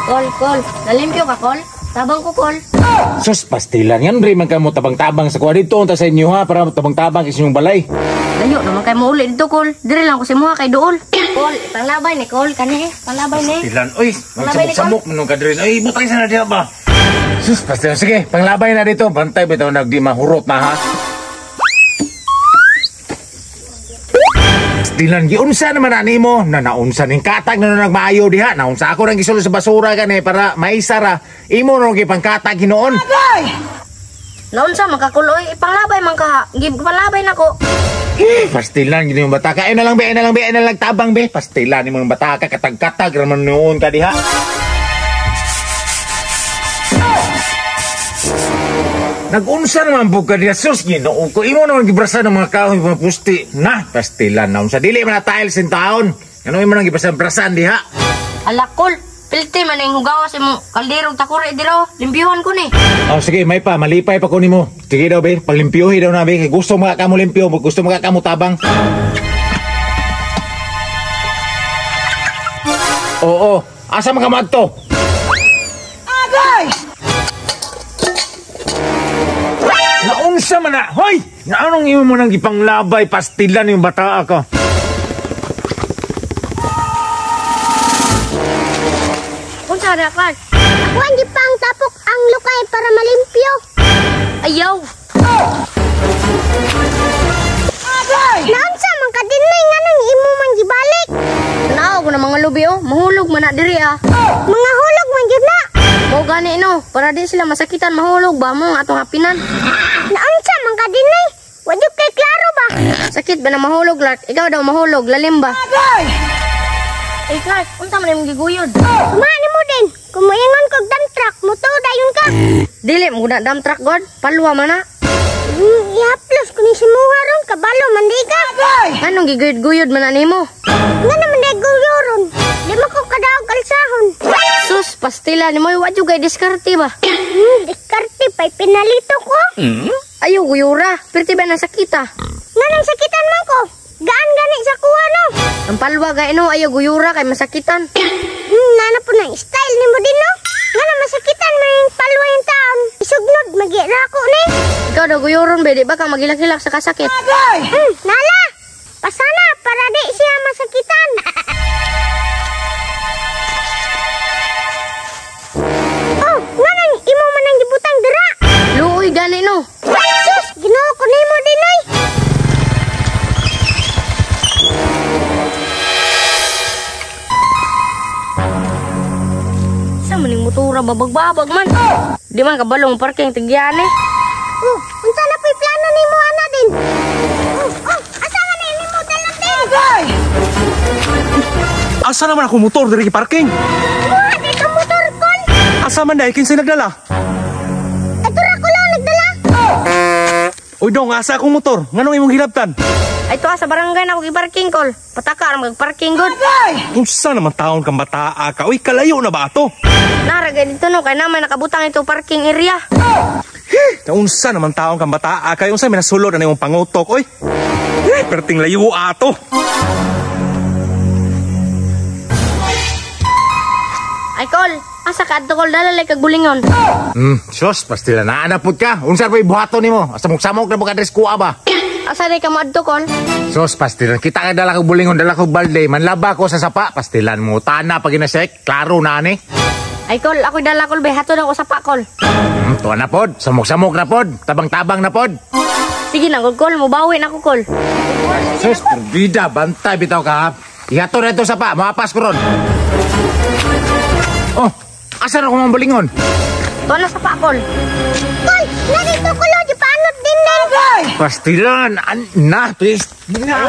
Kol, kol. Nalimpyo ka, kol? Tabang ko, kol. Sus, pastilan. Yan rin man ka mo tabang-tabang sa kuha dito. Unta sa inyo ha, para tabang-tabang sa inyong balay. Layo naman kay mo uli dito, kol. Dire lang ko si muha kay dool. Kol, panglabay ni kol. Kani, panglabay ni. Pastilan, oy. Magsamok-samok manong ka diri. Ay, butay sana diha ba? Sus, pastilan. Sige, panglabay na dito. Bantay bitaw nagdi mahurot na ha. Pastilan, giunsa naman na nimo na naunsa ning katag na nagmaayo diha. Naunsa ako nang gisulod sa basura gani para maisara. Imo nang gipangkatag hinuon. Naunsa man ka kol, oy, ipanglabay man ka. Gipanglabay nako. Eh, pastilan gini yung bataka. Ay na lang be, ay na lang be, ay na lang tabang be. Pastilan nimo yung bataka katag-katag raman noon ka diha. Nagunsa naman po ka diha, sus, Ginoo ko. Imo naman gibrasa ng mga kahoy, mga pusti. Na, pastilan na unsa. Dili man na tiles in taon. Ano imo nang gibrasan-brasan diha? Ala kol, pilti man ning hugawa sa imong kalderong takore dira. Limpyuhan ko ni. Oh, sige, may pa, malipay pa ko nimo. Sige daw be, palimpyuhi daw na be. Kay gusto mga kamo limpyo, gusto mga kamo tabang. Oo, asa man ka moadto? Agay! Naunsa man na, hoy! Naanong imo mo nang gipanglabay pastilan yung bata ka? Unsa ra, Clark? Ako ang gipang tapok ang lukay para malimpyo. Ayaw! Agay! Naunsa man ka dinay nganong imo man gibalik? Naaw ko na mga lubi oh, mahulog man na diri ah. Mga hulog man gyud na. Mo gani no, para di sila masakitan mahulog ba mo atong hapinan. Naunsa man ka dinay? Wa jud kay klaro ba? Sakit ba na mahulog, Clark? Ikaw daw mahulog, lalim ba? Agay! Eh Clark, unsa man imong giguyod? Kumain mo din. Kung moingon kog dump truck, mutuo dayon ka. Dili mo na dump truck god, palwa man na. Ihaplos ko ni si Muha ron, kabalo man di ka. Agay! Anong giguyod-guyod man na nimo? Nga naman di guyuron. Di mo ko kadaog alsahon. Sus, pastila nimo, wa jud kay diskarte ba? Diskarte pa'y pinalito ko. Ayaw guyura, perti ba nang sakita? Nga nang sakitan man ko. Gaan gani sa kuha no. Ang palwa gay no, ayaw guyura kay masakitan. Nana po ng style nimo din no. Nga na masakitan man yung palwa yung taon. Isugnod, magirako ni. Ikaw daw guyuron be, di ba ka magilak-hilak sa kasakit? Agay! Nala! Pasana para di siya masakitan. Oh, nga nang imo man ang gibutang dira. Luoy gani no. Sus, Ginoo ko nimo din oy. Sa maning motora babagbabag man. Di man kabalong parking tigyan eh. Oh, unsa na po'y plano nimo ana din? Oh, asa man ni nimo dalon din? Agay! Asa naman ako motor diri parking? Muha di ka motor kol. Asa man dai kinsa nagdala? Ato ra ko lang nagdala. Uy dong, asa akong motor? Nganong imong hilabtan? Ay to sa barangay na ako giparking kol. Pataka ra magparking god. Agay! Unsa naman taon kang bataa ka? Uy, kalayo na ba ato? Nara gay dito no kay namay nakabutang ito parking area. Unsa naman taon kang bataa ka? Unsa may nasulod na imong pangutok oy? Eh, perting layo ato. Ay kol, asa ka adto kol dalalay kag bulingon. Sus, pastila na anapod ka. Unsa pa ibuhaton nimo? Asa mugsamok na mo ka dress kuha ba? Asa day ka moadto kol? Sus, pastilan. Kita ka dala kog bulingon, dala kog balde. Manlaba ko sa sapa. Pastilan mo. Tana pag inasek. Klaro na ni. Ay kol, ako'y dala kol bay hatod ako sa sapa kol. Tuwa na pod. Samok-samok na pod. Tabang-tabang na pod. Sige na kol, kol, mubawi na ko kol. Sus, bida, bantay bitaw ka ha. Ihatod na ito sapa. Mapas ko ron. Oh, asa na ko mga bulingon? Tuwa na sapa kol. Kol, narito ko lo, di paanod din din. Agay! Pastilan, na, twist. Na.